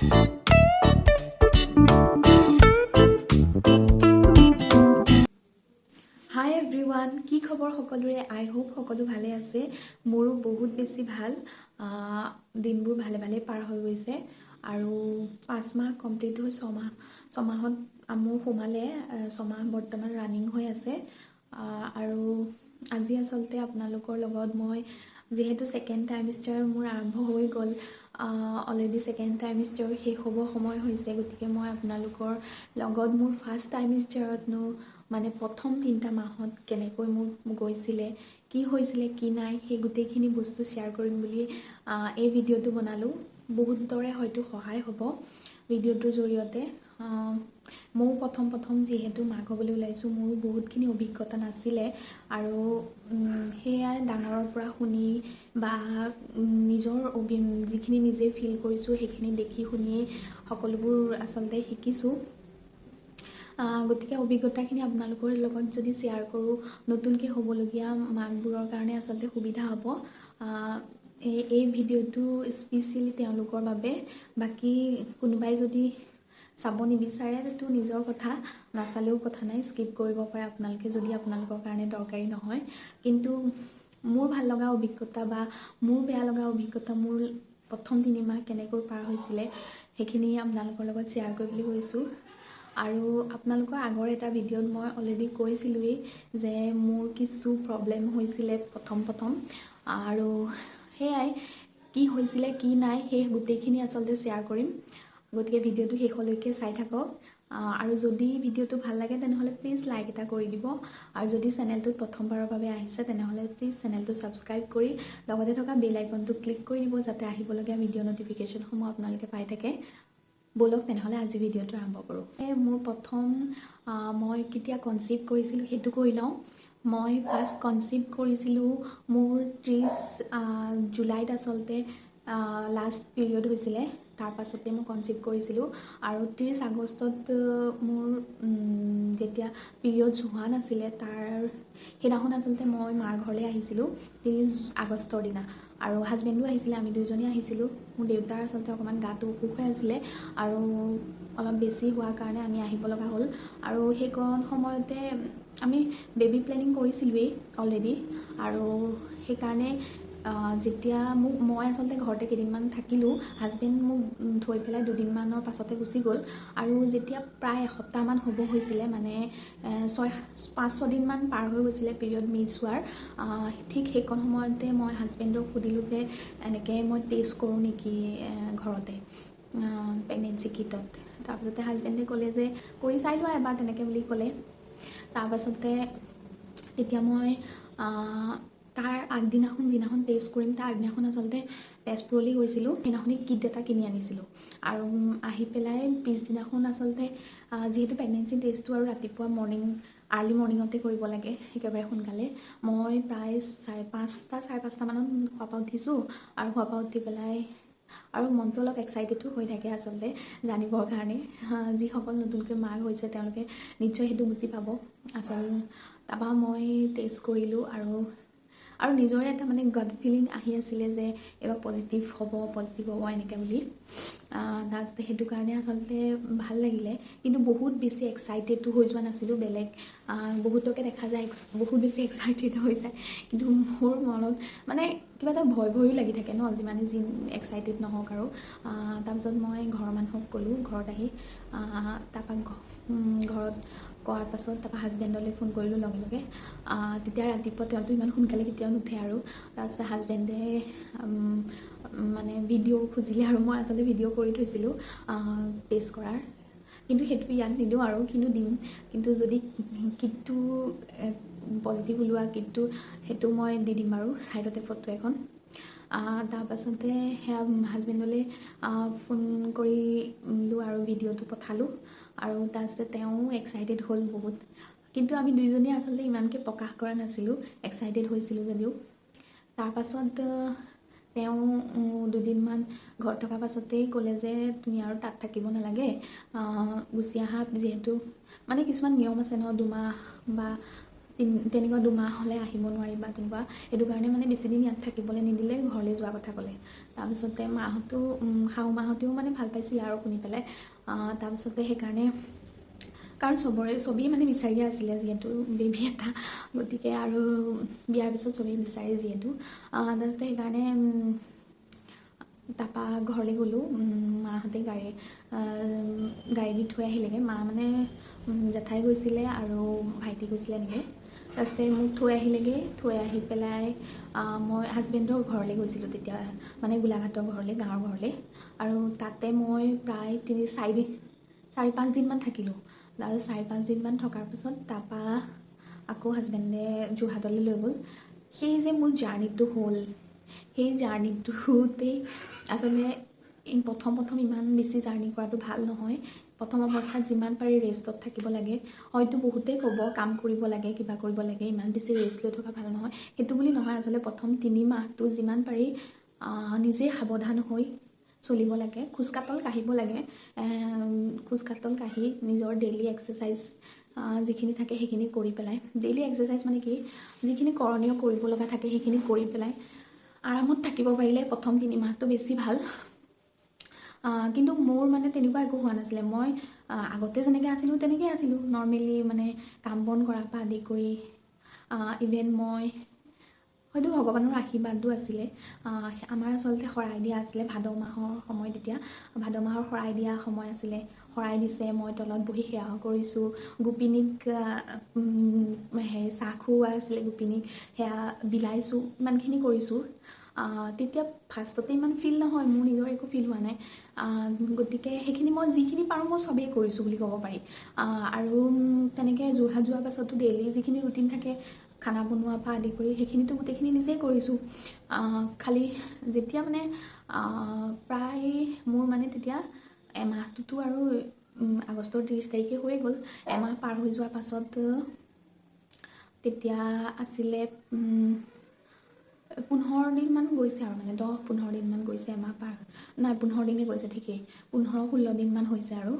হাই everyone, কি খবৰ সকলোৰে? আই হোপ সকলো ভালে আছে। মোৰো বহুত বেছি ভাল। দিনবোৰ ভালে ভালে পাৰ হৈ গৈছে আৰু 5 মাহ কমপ্লিট হৈ ছমাহত মোৰ সোমালে। 6 মাহ বৰ্তমান ৰানিং হৈ আছে। আৰু আজি আচলতে আপোনালোকৰ লগত মই যিহেতু ছেকেণ্ড ট্ৰাইমিষ্টাৰ মোৰ আৰম্ভ হৈ গ'ল, অলৰেডি ছেকেণ্ড ট্ৰাইমিষ্টাৰ শেষ হ'ব সময় হৈছে, গতিকে মই আপোনালোকৰ লগত মোৰ ফাৰ্ষ্ট ট্ৰাইমিষ্টাৰতনো মানে প্ৰথম 3টা মাহত কেনেকৈ মোৰ গৈছিলে, কি হৈছিলে, কি নাই, সেই গোটেইখিনি বস্তু শ্বেয়াৰ কৰিম বুলি এই ভিডিঅ'টো বনালোঁ। বহুতৰে হয়তো সহায় হ'ব ভিডিঅ'টোৰ জৰিয়তে। ময়ো প্ৰথম প্ৰথম যিহেতু মাক হ'বলৈ ওলাইছোঁ, মোৰো বহুতখিনি অভিজ্ঞতা নাছিলে আৰু সেয়াই ডাঙৰৰ পৰা শুনি বা নিজৰ যিখিনি নিজে ফিল কৰিছোঁ, সেইখিনি দেখি শুনিয়েই সকলোবোৰ আচলতে শিকিছোঁ। গতিকে অভিজ্ঞতাখিনি আপোনালোকৰ লগত যদি শ্বেয়াৰ কৰোঁ, নতুনকৈ হ'বলগীয়া মাকবোৰৰ কাৰণে আচলতে সুবিধা হ'ব। এই ভিডিঅ'টো স্পেচিয়েলি তেওঁলোকৰ বাবে। বাকী কোনোবাই যদি চাব নিবিচাৰে, সেইটো নিজৰ কথা, নাচালেও কথা নাই, স্কিপ কৰিব পাৰে আপোনালোকে যদি আপোনালোকৰ কাৰণে দৰকাৰী নহয়। কিন্তু মোৰ ভাল লগা অভিজ্ঞতা বা মোৰ বেয়া লগা অভিজ্ঞতা, মোৰ প্ৰথম 3 মাহ কেনেকৈ পাৰ হৈছিলে, সেইখিনি আপোনালোকৰ লগত শ্বেয়াৰ কৰিম বুলি কৈছোঁ। আৰু আপোনালোকৰ আগৰ এটা ভিডিঅ'ত মই অলৰেডি কৈছিলোঁৱেই যে মোৰ কিছু প্ৰব্লেম হৈছিলে প্ৰথম প্ৰথম আৰু সেয়াই কি হৈছিলে, কি নাই, সেই গোটেইখিনি আচলতে শ্বেয়াৰ কৰিম। গতিকে ভিডিঅ'টো শেষলৈকে চাই থাকক আৰু যদি ভিডিঅ'টো ভাল লাগে, তেনেহ'লে প্লিজ লাইক এটা কৰি দিব আৰু যদি চেনেলটোত প্ৰথমবাৰৰ বাবে আহিছে, তেনেহ'লে প্লিজ চেনেলটো ছাবস্ক্ৰাইব কৰি লগতে থকা বেল আইকনটো ক্লিক কৰি দিব, যাতে আহিবলগীয়া ভিডিঅ' ন'টিফিকেশ্যনসমূহ আপোনালোকে পাই থাকে। ব'লক তেনেহ'লে আজি ভিডিঅ'টো আৰম্ভ কৰোঁ। এই মোৰ প্ৰথম মই কেতিয়া কনচিভ কৰিছিলোঁ, সেইটো কৈ লওঁ। মই ফাৰ্ষ্ট কনচিভ কৰিছিলোঁ মোৰ 30 জুলাইত আচলতে লাষ্ট পিৰিয়ড হৈছিলে, তাৰ পাছতে মই কনচিভ কৰিছিলোঁ। আৰু 30 আগষ্টত মোৰ যেতিয়া পিৰিয়ডছ হোৱা নাছিলে, তাৰ সেইদিনাখন আচলতে মই মাৰ ঘৰলৈ আহিছিলোঁ 30 আগষ্টৰ দিনা আৰু হাজবেণ্ডো আহিছিলে, আমি দুয়োজনেই আহিছিলোঁ। মোৰ দেউতাৰ আচলতে অকণমান গাটো অসুখ হৈ আছিলে আৰু অলপ বেছি হোৱাৰ কাৰণে আমি আহিব লগা হ'ল। আৰু সেইকণ সময়তে আমি বেবী প্লেনিং কৰিছিলোঁৱেই অলৰেডি আৰু সেইকাৰণে যেতিয়া মোক মই আচলতে ঘৰতে কেইদিনমান থাকিলোঁ, হাজবেণ্ড মোক থৈ পেলাই দুদিনমানৰ পাছতে গুচি গ'ল। আৰু যেতিয়া প্ৰায় এসপ্তাহমান হ'ব হৈছিলে, মানে ছয় পাঁচ ছদিনমান পাৰ হৈ গৈছিলে পিৰিয়ড মিছ হোৱাৰ, ঠিক সেইকণ সময়তে মই হাজবেণ্ডক সুধিলোঁ যে এনেকৈ মই টেষ্ট কৰোঁ নেকি ঘৰতে প্ৰেগনেঞ্চি কিটত। তাৰপিছতে হাজবেণ্ডে ক'লে যে কৰি চাই লোৱা এবাৰ, তেনেকৈ বুলি ক'লে। তাৰপাছতে তেতিয়া মই তাৰ আগদিনাখন, যিদিনাখন টেষ্ট কৰিম তাৰ আগদিনাখন আচলতে তেজপুৰলৈ গৈছিলোঁ। সেইদিনাখনি কিট এটা কিনি আনিছিলোঁ আৰু আহি পেলাই পিছদিনাখন আচলতে যিহেতু প্ৰেগনেঞ্চি টেষ্টটো আৰু ৰাতিপুৱা মৰ্ণিং, আৰ্লি মৰ্ণিঙতে কৰিব লাগে, একেবাৰে সোনকালে। মই প্ৰায় 5:30, 5:30মানত শোৱাৰ পৰা উঠিছোঁ আৰু শোৱাৰ পৰা উঠি পেলাই আৰু মনটো অলপ এক্সাইটেডো হৈ থাকে আচলতে জানিবৰ কাৰণে। যিসকল নতুনকৈ মাক হৈছে, তেওঁলোকে নিশ্চয় সেইটো বুজি পাব আচল। তাৰপৰা মই টেষ্ট কৰিলোঁ আৰু আৰু নিজৰে এটা মানে গাট ফিলিং আহি আছিলে যে এইবাৰ পজিটিভ হ'ব, পজিটিভ হ'ব এনেকৈ বুলি। তাৰপিছতে সেইটো কাৰণে আচলতে ভাল লাগিলে, কিন্তু বহুত বেছি এক্সাইটেডো হৈ যোৱা নাছিলোঁ। বেলেগ বহুতকে দেখা যায় বহুত বেছি এক্সাইটেড হৈ যায়, কিন্তু মোৰ মনত মানে কিবা এটা ভয় ভয়ো লাগি থাকে ন, যিমানে যি এক্সাইটেড নহওক। আৰু তাৰপিছত মই ঘৰৰ মানুহক ক'লোঁ ঘৰত আহি। তাৰপৰা ঘৰত কোৱাৰ পাছত তাৰপৰা হাজবেণ্ডলৈ ফোন কৰিলোঁ লগে লগে। তেতিয়া ৰাতিপুৱা তেওঁতো ইমান সোনকালে কেতিয়াও নুঠে। আৰু তাৰপিছত হাজবেণ্ডে মানে ভিডিঅ' খুজিলে আৰু মই আচলতে ভিডিঅ' কৰি থৈছিলোঁ টেষ্ট কৰাৰ, কিন্তু সেইটো ইয়াত নিদিওঁ আৰু কিন্তু দিম। কিন্তু যদি কিটটো পজিটিভ ওলোৱা কিটটো, সেইটো মই দি দিম বাৰু ছাইডতে ফটো এখন। তাৰপাছতে সেয়া হাজবেণ্ডলৈ ফোন কৰিলোঁ আৰু ভিডিঅ'টো পঠালোঁ আৰু তাৰপিছতে তেওঁ এক্সাইটেড হ'ল বহুত। কিন্তু আমি দুইজনীয়ে আচলতে ইমানকৈ প্ৰকাশ কৰা নাছিলোঁ এক্সাইটেড হৈছিলোঁ যদিও। তাৰপাছত তেওঁ দুদিনমান ঘৰত থকা পাছতেই ক'লে যে তুমি আৰু তাত থাকিব নালাগে, গুচি আহা। যিহেতু মানে কিছুমান নিয়ম আছে ন, 2 মাহ বা তেনেকুৱা 2 মাহ হ'লে আহিব নোৱাৰিবা তেনেকুৱা। সেইটো কাৰণে মানে বেছিদিন ইয়াত থাকিবলৈ নিদিলে, ঘৰলৈ যোৱা কথা ক'লে। তাৰপিছতে মাহঁতো, শাহু মাহঁতেও মানে ভাল পাইছিলে আৰু শুনি পেলাই। তাৰপিছতে সেইকাৰণে, কাৰণ চবৰে চবেই মানে বিচাৰিয়ে আছিলে যিহেতু বেবী এটা, গতিকে আৰু বিয়াৰ পিছত চবেই বিচাৰে যিহেতু। তাৰপিছতে সেইকাৰণে তাৰপৰা ঘৰলৈ গ'লোঁ। মাহঁতে গাড়ী দি থৈ আহিলেগৈ। মা মানে জেঠাই গৈছিলে আৰু ভাইটি গৈছিলে এনেকৈ। তাৰপিছতে মোক থৈ আহিলেগৈ। থৈ আহি পেলাই মই হাজবেণ্ডৰ ঘৰলৈ গৈছিলোঁ তেতিয়া, মানে গোলাঘাটৰ ঘৰলৈ, গাঁৱৰ ঘৰলৈ। আৰু তাতে মই প্ৰায় তিনি চাৰিদিন, 4-5 দিনমান থাকিলোঁ। তাৰপিছত 4-5 দিনমান থকাৰ পাছত তাৰপৰা আকৌ হাজবেণ্ডে যোৰহাটলৈ লৈ গ'ল। সেই যে মোৰ জাৰ্ণিটো হ'ল, সেই জাৰ্ণিটোতেই আচলতে প্ৰথম প্ৰথম ইমান বেছি জাৰ্ণি কৰাটো ভাল নহয়। প্ৰথম অৱস্থাত যিমান পাৰি ৰেষ্টত থাকিব লাগে। হয়তো বহুতেই ক'ব কাম কৰিব লাগে, কিবা কৰিব লাগে, ইমান বেছি ৰেষ্ট লৈ থকা ভাল নহয়। সেইটো বুলি নহয়, আচলতে প্ৰথম 3 মাহটো যিমান পাৰি নিজে সাৱধান হৈ চলিব লাগে। খোজ কাতল কাঢ়িব লাগে। খোজ কাতল কাঢ়ি নিজৰ ডেইলি এক্সাৰচাইজ যিখিনি থাকে সেইখিনি কৰি পেলাই, ডেইলি এক্সাৰচাইজ মানে কি, যিখিনি কৰণীয় কৰিব লগা থাকে সেইখিনি কৰি পেলাই আৰামত থাকিব পাৰিলে প্ৰথম 3 মাহটো বেছি ভাল। কিন্তু মোৰ মানে তেনেকুৱা একো হোৱা নাছিলে। মই আগতে যেনেকৈ আছিলোঁ তেনেকৈয়ে আছিলোঁ নৰ্মেলি, মানে কাম বন কৰাৰ পৰা আদি কৰি। ইভেন মই হয়তো ভগৱানৰ আশীৰ্বাদো আছিলে। আমাৰ আচলতে শৰাই দিয়া আছিলে ভাদ মাহৰ সময়, তেতিয়া ভাদ মাহৰ শৰাই দিয়া সময় আছিলে। শৰাই দিছে, মই তলত বহি সেৱা কৰিছোঁ। গোপিনীক হেৰি চাহ খুওৱা আছিলে, গোপিনীক সেয়া বিলাইছোঁ, ইমানখিনি কৰিছোঁ। তেতিয়া ফাৰ্ষ্টতে ইমান ফিল নহয়, মোৰ নিজৰ একো ফিল হোৱা নাই। গতিকে সেইখিনি মই যিখিনি পাৰোঁ মই চবেই কৰিছোঁ বুলি ক'ব পাৰি। আৰু তেনেকৈ যোৰহাট যোৱাৰ পাছতো ডেইলি যিখিনি ৰুটিন থাকে, খানা বনোৱাৰ পৰা আদি কৰি, সেইখিনিতো গোটেইখিনি নিজেই কৰিছোঁ। খালি যেতিয়া মানে প্ৰায় মোৰ মানে তেতিয়া এমাহটোতো আৰু আগষ্টৰ 30 তাৰিখে হৈয়ে গ'ল। এমাহ পাৰ হৈ যোৱাৰ পাছত তেতিয়া আছিলে 15 দিনমান গৈছে আৰু মানে 10-15 দিনমান গৈছে, এমাহ পাৰ নাই, 15 দিনেই গৈছে ঠিকেই, 15-16 দিনমান হৈছে। আৰু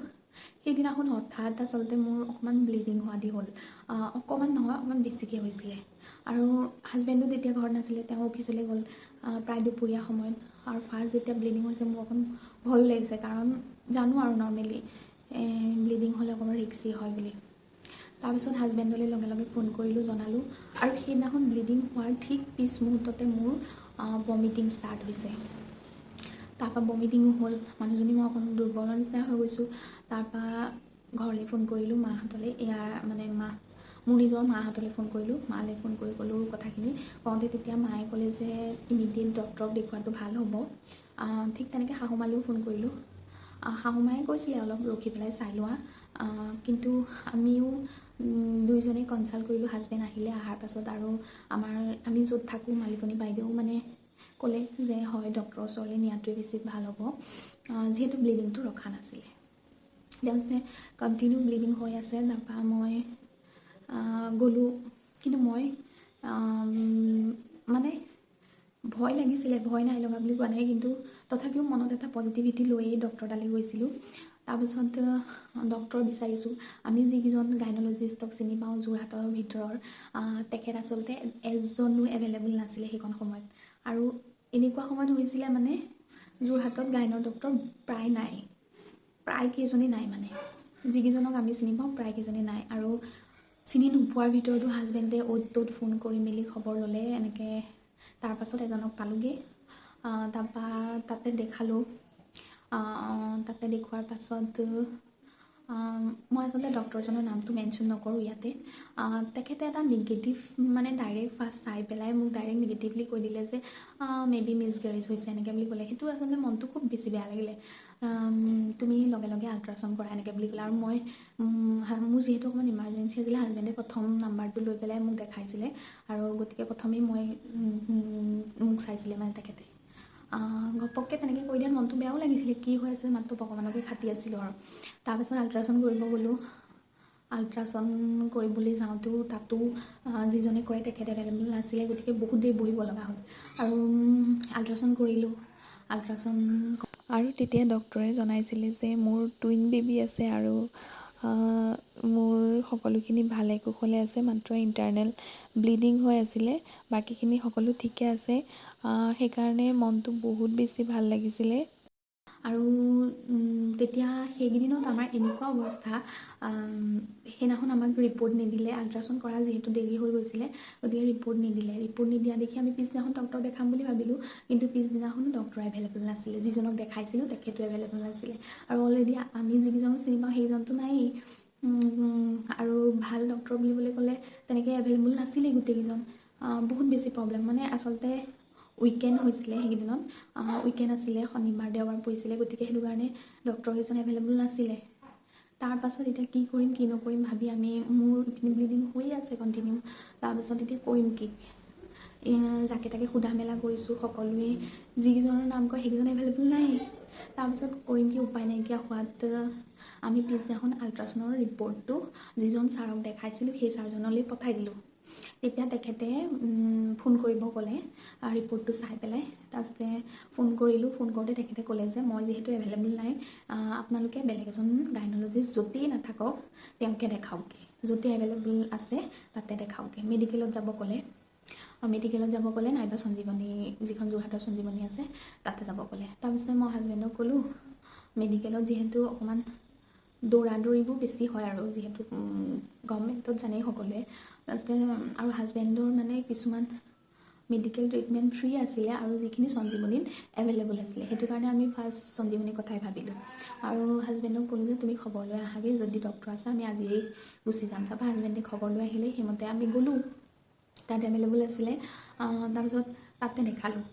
সেইদিনাখন হঠাৎ আচলতে মোৰ অকণমান ব্লিডিং হোৱা দি হ'ল। অকণমান নহয়, অকণমান বেছিকৈ হৈছিলে। আৰু হাজবেণ্ডো তেতিয়া ঘৰত নাছিলে, তেওঁ অফিচলৈ গ'ল প্ৰায় দুপৰীয়া সময়ত। আৰু ফাৰ্ষ্ট যেতিয়া ব্লিডিং হৈছে মোৰ অকণ ভয়ো লাগিছে, কাৰণ জানো আৰু নৰ্মেলি ব্লিডিং হ'লে অকণমান ৰিক্সি হয় বুলি। তাৰপিছত হাজবেণ্ডলৈ লগে লগে ফোন কৰিলোঁ, জনালোঁ। আৰু সেইদিনাখন ব্লিডিং হোৱাৰ ঠিক পিছ মুহূৰ্ততে মোৰ ভমিটিং ষ্টাৰ্ট হৈছে। তাৰপৰা বমিটিঙো হ'ল, মানুহজনী মই অকণ দুৰ্বলৰ নিচিনা হৈ গৈছোঁ। তাৰপৰা ঘৰলৈ ফোন কৰিলোঁ, মাহঁতলৈ, ইয়াৰ মানে মা মোৰ নিজৰ মাহঁতলৈ ফোন কৰিলোঁ। মালৈ ফোন কৰি ক'লোঁ কথাখিনি। কওঁতে তেতিয়া মায়ে ক'লে যে ইমিডিয়েট ডক্টৰক দেখুৱাটো ভাল হ'ব। ঠিক তেনেকৈ শাহু মালৈও ফোন কৰিলোঁ। শাহু মায়ে কৈছিলে অলপ ৰখি পেলাই চাই লোৱা। কিন্তু আমিও দুয়োজনেই কনচাল্ট কৰিলোঁ। হাজবেণ্ড আহিলে, অহাৰ পাছত আৰু আমি য'ত থাকোঁ মালিকনী বাইদেউ মানে ক'লে যে হয়, ডক্টৰৰ ওচৰলৈ নিয়াটোৱে বেছি ভাল হ'ব, যিহেতু ব্লিডিংটো ৰখা নাছিলে। তাৰপিছতে কণ্টিনিউ ব্লিডিং হৈ আছে। তাৰপৰা মই গ'লোঁ। কিন্তু মই মানে ভয় লাগিছিলে, ভয় নাই লগা বুলি কোৱা নাই, কিন্তু তথাপিও মনত এটা পজিটিভিটি লৈয়ে ডক্টৰ তালৈ গৈছিলোঁ। তাৰপিছত ডক্টৰ বিচাৰিছোঁ। আমি যিকেইজন গাইন'লজিষ্টক চিনি পাওঁ যোৰহাটৰ ভিতৰৰ, তেখেত আচলতে এজনো এভেইলেবল নাছিলে সেইকণ সময়ত। আৰু এনেকুৱা সময়ত হৈছিলে মানে যোৰহাটত গাইনৰ ডক্টৰ প্ৰায় নাই, প্ৰায় কেইজনেই নাই, মানে যিকেইজনক আমি চিনি পাওঁ প্ৰায় কেইজনেই নাই। আৰু চিনি নোপোৱাৰ ভিতৰতো হাজবেণ্ডে অ'ত ত'ত ফোন কৰি মেলি খবৰ ল'লে এনেকৈ। তাৰপাছত এজনক পালোঁগৈ। তাৰপৰা তাতে দেখালোঁ। তাতে দেখুওৱাৰ পাছত মই আচলতে ডক্টৰজনৰ নামটো মেনশ্যন নকৰোঁ ইয়াতে। তেখেতে এটা নিগেটিভ মানে ডাইৰেক্ট ফাৰ্ষ্ট চাই পেলাই মোক ডাইৰেক্ট নিগেটিভলি কৈ দিলে যে মে বি মিছকেৰেজ হৈছে এনেকৈ বুলি ক'লে। সেইটো আচলতে মনটো খুব বেছি বেয়া লাগিলে। তুমি লগে লগে আল্ট্ৰাচাউণ্ড কৰা এনেকৈ বুলি ক'লে। আৰু মই মোৰ যিহেতু অকণমান ইমাৰ্জেঞ্চি আছিলে, হাজবেণ্ডে প্ৰথম নাম্বাৰটো লৈ পেলাই মোক দেখাইছিলে আৰু গতিকে প্ৰথমেই মোক চাইছিলে মানে তেখেতে। ঘপককৈ তেনেকৈ কৈ দিয়াত মনটো বেয়াও লাগিছিলে। কি হৈ আছে মাত্ৰ ভগৱানকে খাটি আছিলোঁ। আৰু তাৰপাছত আল্ট্ৰাচাউণ্ড কৰিব গ'লোঁ। আল্ট্ৰাচাউণ্ড কৰিবলৈ যাওঁতেও তাতো যিজনে কৰে তেখেত এভেইলেবল নাছিলে, গতিকে বহুত দেৰি বহিব লগা হ'ল। আৰু আল্ট্ৰাচাউণ্ড কৰিলোঁ, আল্ট্ৰাচাউণ্ড আৰু তেতিয়া ডক্টৰে জনাইছিলে যে মোৰ টুইন বেবী আছে আৰু মোৰ সকলোখিনি ভালে কুশলে আছে, মাত্ৰ ইণ্টাৰনেল ব্লিডিং হৈ আছিলে, বাকীখিনি সকলো ঠিকে আছে। সেইকাৰণে মনটো বহুত বেছি ভাল লাগিছিলে। আৰু তেতিয়া সেইকেইদিনত আমাৰ এনেকুৱা অৱস্থা, সেইদিনাখন আমাক ৰিপৰ্ট নিদিলে, আল্ট্ৰাচাউণ্ড কৰা যিহেতু দেৰি হৈ গৈছিলে, গতিকে ৰিপৰ্ট নিদিলে। ৰিপৰ্ট নিদিয়া দেখি আমি পিছদিনাখন ডক্টৰ দেখাম বুলি ভাবিলোঁ, কিন্তু পিছদিনাখনো ডক্টৰ এভেইলেবল নাছিলে। যিজনক দেখাইছিলোঁ তেখেতো এভেইলেবল নাছিলে, আৰু অলৰেডি আমি যিকেইজনক চিনি পাওঁ সেইজনতো নায়েই। আৰু ভাল ডক্টৰ বুলিবলৈ ক'লে তেনেকৈ এভেইলেবল নাছিলেই গোটেইকেইজন। বহুত বেছি প্ৰব্লেম, মানে আচলতে উইকেণ্ড হৈছিলে সেইকেইদিনত, উইকেণ্ড আছিলে, শনিবাৰ দেওবাৰ পৰিছিলে, গতিকে সেইটো কাৰণে ডক্টৰকেইজন এভেইলেবল নাছিলে। তাৰপাছত এতিয়া কি কৰিম কি নকৰিম ভাবি আমি, মোৰ ইপিনে ব্লিডিং হৈয়ে আছে কণ্টিনিউ। তাৰপাছত এতিয়া কৰিম কি, যাকে তাকে সোধা মেলা কৰিছোঁ, সকলোৱে যিকেইজনৰ নাম কয় সেইকেইজন এভেইলেবল নাই। তাৰপিছত কৰিম কি উপায় নাইকিয়া হোৱাত আমি পিছদিনাখন আল্ট্ৰাচাউণ্ডৰ ৰিপৰ্টটো যিজন ছাৰক দেখাইছিলোঁ সেই ছাৰজনলৈ পঠাই দিলোঁ। তেতিয়া তেখেতে ফোন কৰিব ক'লে ৰিপৰ্টটো চাই পেলাই। তাৰপিছতে ফোন কৰিলোঁ, ফোন কৰোঁতে তেখেতে ক'লে যে মই যিহেতু এভেইলেবল নাই, আপোনালোকে বেলেগ এজন গাইন'লজিষ্ট য'তেই নাথাকক তেওঁকে দেখাওকগৈ, য'তেই এভেইলেবল আছে তাতে দেখাওকগৈ। মেডিকেলত যাব ক'লে, মেডিকেলত যাব ক'লে, নাইবা সঞ্জীৱনী, যিখন যোৰহাটৰ সঞ্জীৱনী আছে তাতে যাব ক'লে। তাৰপিছতে মই হাজবেণ্ডক ক'লোঁ মেডিকেলত যিহেতু অকণমান দৌৰা দৌৰিবোৰ বেছি হয় আৰু যিহেতু গভৰ্ণমেণ্টত জানেই সকলোৱে। তাৰপিছতে আৰু হাজবেণ্ডৰ মানে কিছুমান মেডিকেল ট্ৰিটমেণ্ট ফ্ৰী আছিলে আৰু যিখিনি সঞ্জীৱনীত এভেইলেবল আছিলে, সেইটো কাৰণে আমি ফাৰ্ষ্ট সঞ্জীৱনীৰ কথাই ভাবিলোঁ। আৰু হাজবেণ্ডক ক'লোঁ যে তুমি খবৰ লৈ আহাগৈ, যদি ডক্টৰ আছে আমি আজিয়েই গুচি যাম। তাৰপৰা হাজবেণ্ডে খবৰ লৈ আহিলে, সেইমতে আমি গ'লোঁ, তাত এভেইলেবল আছিলে। তাৰপিছত তাতে দেখালোঁ,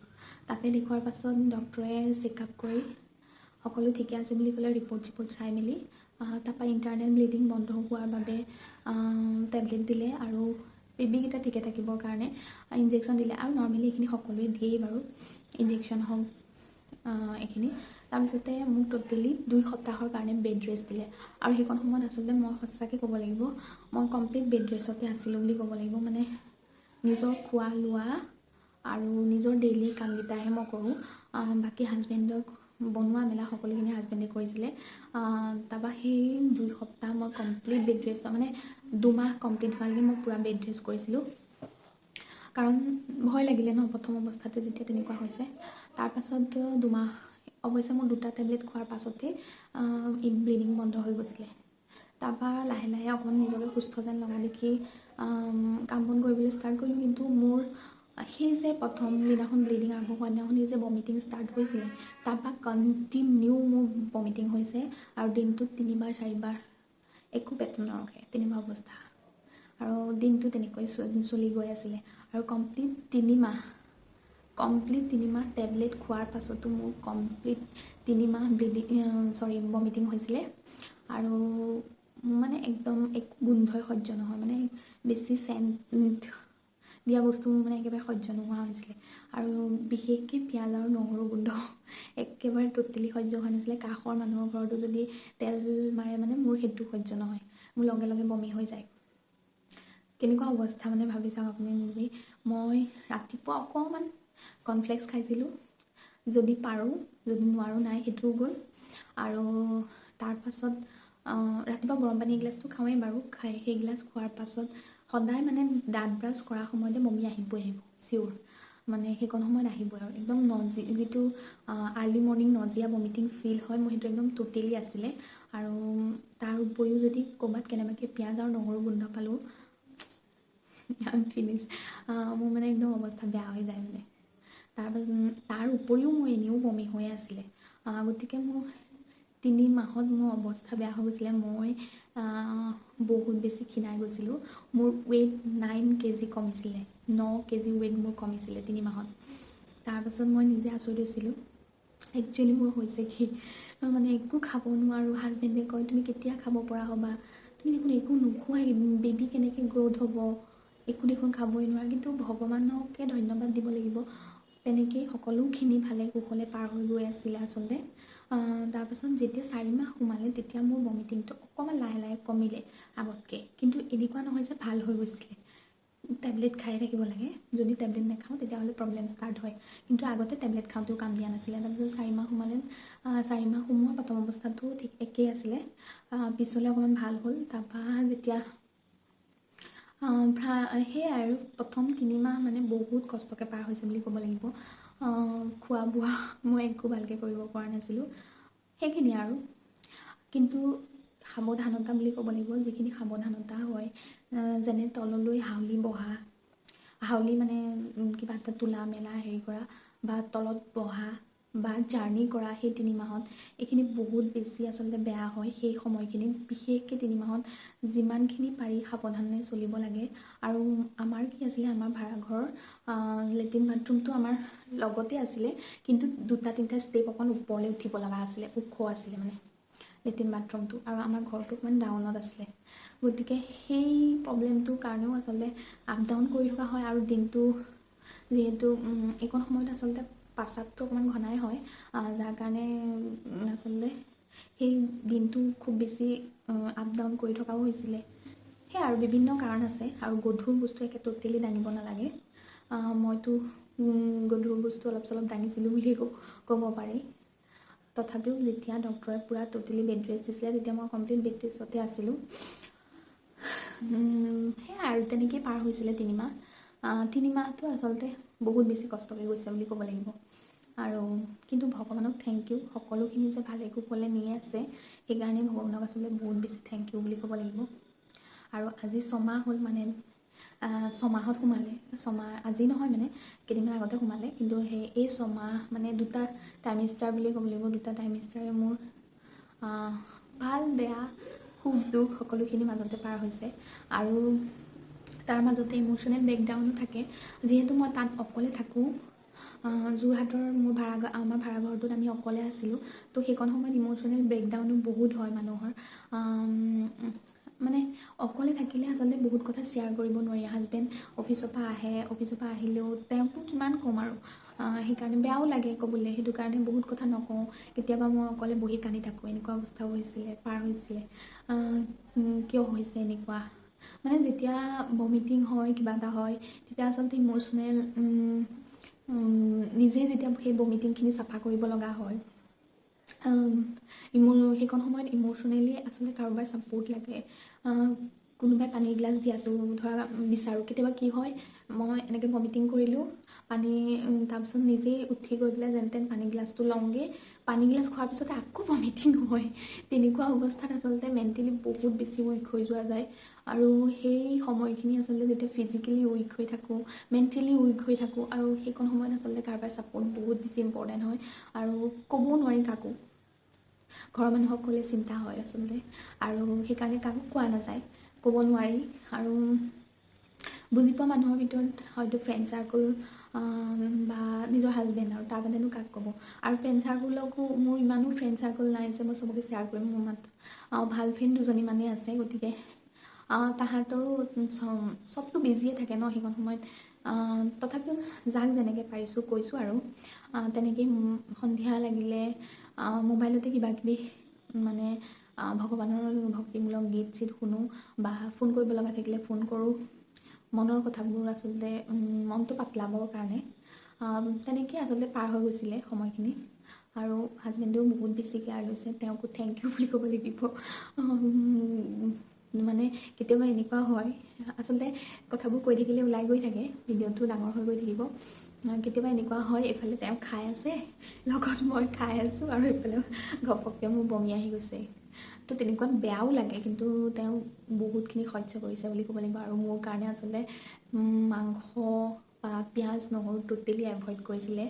তাতে দেখুৱাৰ পাছত ডক্টৰে চেকআপ কৰি সকলো ঠিকে আছে বুলি ক'লে, ৰিপৰ্ট চিপৰ্ট চাই মেলি। তাৰপৰা ইণ্টাৰনেল ব্লিডিং বন্ধ হোৱাৰ বাবে টেবলেট দিলে আৰু বেবীকেইটা ঠিকে থাকিবৰ কাৰণে ইনজেকশ্যন দিলে। আৰু নৰ্মেলি এইখিনি সকলোৱে দিয়েই বাৰু, ইনজেকশ্যন হওক এইখিনি। তাৰপিছতে মোক ট'টেলি 2 সপ্তাহৰ কাৰণে বেড ৰেষ্ট দিলে। আৰু সেইখন সময়ত আচলতে মই সঁচাকৈ ক'ব লাগিব, মই কমপ্লিট বেড ৰেষ্টতে আছিলোঁ বুলি ক'ব লাগিব। মানে নিজৰ খোৱা লোৱা আৰু নিজৰ ডেইলি কামকেইটাহে মই কৰোঁ, বাকী হাজবেণ্ডক বনোৱা মেলা সকলোখিনি হাজবেণ্ডে কৰিছিলে। তাৰপৰা সেই 2 সপ্তাহ মই কমপ্লিট বেড ৰেষ্ট, মানে 2 মাহ কমপ্লিট হোৱালৈকে মই পূৰা বেড ৰেষ্ট কৰিছিলোঁ, কাৰণ ভয় লাগিলে ন প্ৰথম অৱস্থাতে যেতিয়া তেনেকুৱা হৈছে। তাৰপাছত 2 মাহ অৱশ্যে মোৰ 2টা টেবলেট খোৱাৰ পাছতেই ব্লিডিং বন্ধ হৈ গৈছিলে। তাৰপৰা লাহে লাহে অকণমান নিজকে সুস্থ যেন লগা দেখি কাম বন কৰিবলৈ ষ্টাৰ্ট কৰিলোঁ। কিন্তু মোৰ সেই যে প্ৰথম দিনাখন ব্লিডিং আৰম্ভ হোৱা দিনাখন সেই যে বমিটিং ষ্টাৰ্ট হৈছিলে, তাৰপৰা কণ্টিনিউ মোৰ বমিটিং হৈছে আৰু দিনটোত 3বাৰ 4বাৰ একো পেটত নৰখে তেনেকুৱা অৱস্থা। আৰু দিনটো তেনেকৈ চলি গৈ আছিলে। আৰু কমপ্লিট 3 মাহ টেবলেট খোৱাৰ পাছতো মোৰ কমপ্লিট 3 মাহ বমিটিং হৈছিলে। আৰু মানে একদম একো গোন্ধই সহ্য নহয়, মানে বেছি চেণ্ট দিয়া বস্তু মোৰ মানে একেবাৰে সহ্য নোহোৱা হৈছিলে। আৰু বিশেষকৈ পিঁয়াজ আৰু নহৰু গোন্ধ একেবাৰে ট'টেলি সহ্য হোৱা নাছিলে। কাষৰ মানুহৰ ঘৰতো যদি তেল মাৰে মানে মোৰ সেইটো সহ্য নহয়, মোৰ লগে লগে বমি হৈ যায়। কেনেকুৱা অৱস্থা মানে ভাবি চাওক আপুনি নিজেই। মই ৰাতিপুৱা অকণমান কৰ্ণফ্লেক্স খাইছিলোঁ, যদি পাৰোঁ, যদি নোৱাৰোঁ নাই, সেইটোও গ'ল। আৰু তাৰপাছত ৰাতিপুৱা গৰম পানী এগিলাচটো খাওঁৱেই বাৰু, খাই সেইগিলাচ খোৱাৰ পাছত সদায় মানে দাঁত ব্ৰাছ কৰাৰ সময়তে বমি আহিবই আহিব, চিয়'ৰ, মানে সেইকণ সময়ত আহিবই। আৰু একদম যিটো আৰ্লি মৰ্ণিং নজিয়া বমিটিং ফিল হয়, মোৰ সেইটো একদম ট'টেলি আছিলে। আৰু তাৰ উপৰিও যদি ক'ৰবাত কেনেবাকৈ পিঁয়াজ আৰু নহৰু গোন্ধ পালোঁ, I am finish, মোৰ মানে একদম অৱস্থা বেয়া হৈ যায় মানে। তাৰপাছত তাৰ উপৰিও মোৰ এনেও বমি হৈয়ে আছিলে। গতিকে মোৰ 3 মাহত মোৰ অৱস্থা বেয়া হৈ গৈছিলে। মই বহুত বেছি ক্ষীণাই গৈছিলোঁ, মোৰ ৱেইট 9 কেজি কমিছিলে, 9 কেজি ৱেইট মোৰ কমিছিলে 3 মাহত। তাৰপাছত মই নিজে আচৰিত হৈছিলোঁ, একচুৱেলি মোৰ হৈছে কি, মানে একো খাব নোৱাৰোঁ। হাজবেণ্ডে কয় তুমি কেতিয়া খাব পৰা হ'বা, তুমি দেখোন একো নোখোৱাই, বেবী কেনেকৈ গ্ৰ'থ হ'ব, একো দেখোন খাবই নোৱাৰা। কিন্তু ভগৱানকে ধন্যবাদ দিব লাগিব, তেনেকেই সকলোখিনি ভালে কুশলে পাৰ হৈ গৈ আছিলে আচলতে। তাৰপাছত যেতিয়া 4 মাহ সোমালে তেতিয়া মোৰ বমিটিংটো অকণমান লাহে লাহে কমিলে আগতকৈ, কিন্তু এনেকুৱা নহয় যে ভাল হৈ গৈছিলে, টেবলেট খাই থাকিব লাগে। যদি টেবলেট নাখাওঁ, তেতিয়াহ'লে প্ৰব্লেম ষ্টাৰ্ট হয়। কিন্তু আগতে টেবলেট খাওঁতেও কাম দিয়া নাছিলে। তাৰপিছত 4 মাহ সোমালে। 4 মাহ সোমোৱা প্ৰথম অৱস্থাটো ঠিক একেই আছিলে। পিছলৈ অকণমান ভাল হ'ল। তাৰপৰা যেতিয়া সেয়াই আৰু প্ৰথম 3 মাহ মানে বহুত কষ্টকৈ পাৰ হৈছে বুলি ক'ব লাগিব। খোৱা বোৱা মই একো ভালকৈ কৰিব পৰা নাছিলোঁ, সেইখিনিয়ে আৰু। কিন্তু সাৱধানতা বুলি ক'ব লাগিব, যিখিনি সাৱধানতা হয়, যেনে তললৈ হাউলি বহা, হাউলি মানে কিবা এটা তোলা মেলা হেৰি কৰা বা তলত বহা বা জাৰ্ণি কৰা, সেই 3 মাহত এইখিনি বহুত বেছি আচলতে বেয়া হয়। সেই সময়খিনিত বিশেষকৈ 3 মাহত যিমানখিনি পাৰি সাৱধানে চলিব লাগে। আৰু আমাৰ কি আছিলে, আমাৰ ভাড়াঘৰৰ লেট্ৰিন বাথৰুমটো আমাৰ লগতে আছিলে, কিন্তু দুটা তিনিটা ষ্টেপ অকণ ওপৰলৈ উঠিব লগা আছিলে। ওখ আছিলে মানে লেট্ৰিন বাথৰুমটো আৰু আমাৰ ঘৰটো অকণমান ডাউনত আছিলে। গতিকে সেই প্ৰব্লেমটোৰ কাৰণেও আচলতে আপ ডাউন কৰি থকা হয়। আৰু দিনটো যিহেতু এইকণ সময়ত আচলতে পাচাবটো অকণমান ঘনাই হয়, যাৰ কাৰণে আচলতে সেই দিনটো খুব বেছি আপ ডাউন কৰি থকাও হৈছিলে। সেয়াই আৰু বিভিন্ন কাৰণ আছে। আৰু গধুৰ বস্তু একে ট'টেলি দাঙিব নালাগে। মইতো গধুৰ বস্তু অলপ চলপ দাঙিছিলোঁ বুলিয়ে ক'ব পাৰি। তথাপিও যেতিয়া ডক্টৰে পূৰা ট'টেলি বেড ৰেষ্ট দিছিলে, তেতিয়া মই কমপ্লিট বেড ৰেষ্টতে আছিলোঁ। সেয়াই আৰু তেনেকেই পাৰ হৈছিলে 3 মাহ। 3 মাহটো আচলতে বহুত বেছি কষ্টকৈ গৈছে বুলি ক'ব লাগিব। আৰু কিন্তু ভগৱানক thank U, সকলোখিনি যে ভালে কুশলে নি আছে, সেইকাৰণে ভগৱানক আচলতে বহুত বেছি thank U বুলি ক'ব লাগিব। আৰু আজি 6 মাহ হ'ল, মানে 6 মাহত সোমালে। 6 মাহ আজি নহয়, মানে কেইদিনমান আগতে সোমালে। কিন্তু সেই এই 6 মাহ মানে দুটা ট্ৰাইমিষ্টাৰ বুলি ক'ব লাগিব। দুটা ট্ৰাইমিষ্টাৰে মোৰ ভাল বেয়া সুখ দুখ সকলোখিনি মাজতে পাৰ হৈছে। আৰু তাৰ মাজতে ইম'চনেল ব্ৰেকডাউনো থাকে। যিহেতু মই তাত অকলে থাকোঁ, যোৰহাটৰ মোৰ ভাড়া আমাৰ ভাড়াঘৰটোত আমি অকলে আছিলোঁ। তো সেইকণ সময়ত ইম'চনেল ব্ৰেকডাউনো বহুত হয় মানুহৰ। মানে অকলে থাকিলে আচলতে বহুত কথা শ্বেয়াৰ কৰিব নোৱাৰি। হাজবেণ্ড অফিচৰ পৰা আহে, অফিচৰ পৰা আহিলেও তেওঁকনো কিমান ক'ম আৰু, সেইকাৰণে বেয়াও লাগে ক'বলৈ। সেইটো কাৰণে বহুত কথা নকওঁ। কেতিয়াবা মই অকলে বহি কান্দি থাকোঁ, এনেকুৱা অৱস্থাও হৈছিলে, পাৰ হৈছিলে। কিয় হৈছে এনেকুৱা? মানে যেতিয়া ভমিটিং হয়, কিবা এটা হয়, তেতিয়া আচলতে ইম'চনেল নিজেই যেতিয়া সেই ভমিটিংখিনি চাফা কৰিব লগা হয়, সেইকণ সময়ত ইম'চনেলি আচলতে কাৰোবাৰ ছাপৰ্ট লাগে। কোনোবাই পানী এগিলাচ দিয়াটো ধৰা বিচাৰোঁ। কেতিয়াবা কি হয়, মই এনেকৈ ভমিটিং কৰিলোঁ পানী, তাৰপিছত নিজেই উঠি গৈ পেলাই যেন তেন পানী গিলাচটো লওঁগৈ। পানী গিলাচ খোৱাৰ পিছতে আকৌ ভমিটিং হয়। তেনেকুৱা অৱস্থাত আচলতে মেণ্টেলি বহুত বেছি উইক হৈ যোৱা যায়। আৰু সেই সময়খিনি আচলতে যেতিয়া ফিজিকেলি উইক হৈ থাকোঁ, মেণ্টেলি উইক হৈ থাকোঁ, আৰু সেইকণ সময়ত আচলতে কাৰোবাৰ ছাপৰ্ট বহুত বেছি ইম্পৰ্টেণ্ট হয়। আৰু ক'বও নোৱাৰি কাকো। ঘৰৰ মানুহক ক'লে চিন্তা হয় আচলতে, আৰু সেইকাৰণে কাকো কোৱা নাযায়, ক'ব নোৱাৰি। আৰু বুজি পোৱা মানুহৰ ভিতৰত হয়তো ফ্ৰেণ্ড চাৰ্কল বা নিজৰ হাজবেণ্ড, আৰু তাৰ বাদেনো কাক ক'ব? আৰু ফ্ৰেণ্ড চাৰ্কলকো, মোৰ ইমানো ফ্ৰেণ্ড চাৰ্কল নাই যে মই চবকে শ্বেয়াৰ কৰিম। মোৰ মাত্ৰ ভাল ফ্ৰেণ্ড দুজনীমানেই আছে। গতিকে তাহাঁতৰো চবতো বিজিয়ে থাকে ন সেইকণ সময়ত। তথাপিও যাক যেনেকৈ পাৰিছোঁ কৈছোঁ। আৰু তেনেকেই সন্ধিয়া লাগিলে মোবাইলতে কিবা কিবি মানে ভগৱানৰ ভক্তিমূলক গীত চিত শুনো বা ফোন কৰিব লগা থাকিলে ফোন কৰোঁ। মনৰ কথাবোৰ আচলতে মনটো পাতলাবৰ কাৰণে তেনেকেই আচলতে পাৰ হৈ গৈছিলে সময়খিনি। আৰু হাজবেণ্ডেও বহুত বেছি কেয়াৰ লৈছে, তেওঁকো thank U বুলি ক'ব লাগিব। মানে কেতিয়াবা এনেকুৱা হয়, আচলতে কথাবোৰ কৈ থাকিলে ওলাই গৈ থাকে, ভিডিঅ'টো ডাঙৰ হৈ গৈ থাকিব। কেতিয়াবা এনেকুৱা হয়, এইফালে তেওঁ খাই আছে, লগত মই খাই আছোঁ, আৰু এইফালে ঘপককৈ মোৰ বমি আহি গৈছে। তো তেনেকুৱাত বেয়াও লাগে, কিন্তু তেওঁ বহুতখিনি সহ্য কৰিছে বুলি ক'ব লাগিব। আৰু মোৰ কাৰণে আচলতে মাংস বা পিঁয়াজ নহৰু ট'টেলি এভইড কৰিছিলে।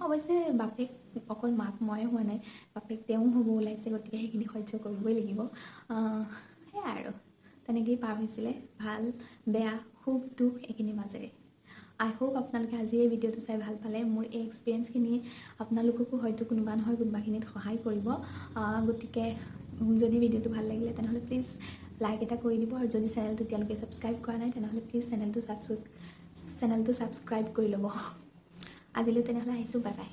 অৱশ্যে বাপেক অকল মাক ময়ে হোৱা নাই, বাপেক তেওঁ হ'ব ওলাইছে, গতিকে সেইখিনি সহ্য কৰিবই লাগিব। সেয়াই আৰু তেনেকেই পাৰ হৈছিলে ভাল বেয়া সুখ দুখ এইখিনিৰ মাজেৰে। আই হোপ আপোনালোকে আজিৰ এই ভিডিঅ'টো চাই ভাল পালে। মোৰ এই এক্সপিৰিয়েঞ্চখিনি আপোনালোককো হয়তো কোনোবা নহয় কোনোবাখিনিত সহায় কৰিব। গতিকে যদি ভিডিঅ'টো ভাল লাগিলে, তেনেহ'লে প্লিজ লাইক এটা কৰি দিব। আৰু যদি চেনেলটো এতিয়ালৈকে ছাবস্ক্ৰাইব কৰা নাই, তেনেহ'লে প্লিজ চেনেলটো ছাবস্ক্ৰাইব কৰি ল'ব। আজিলৈ তেনেহ'লে আহিছোঁ, বাই বাই।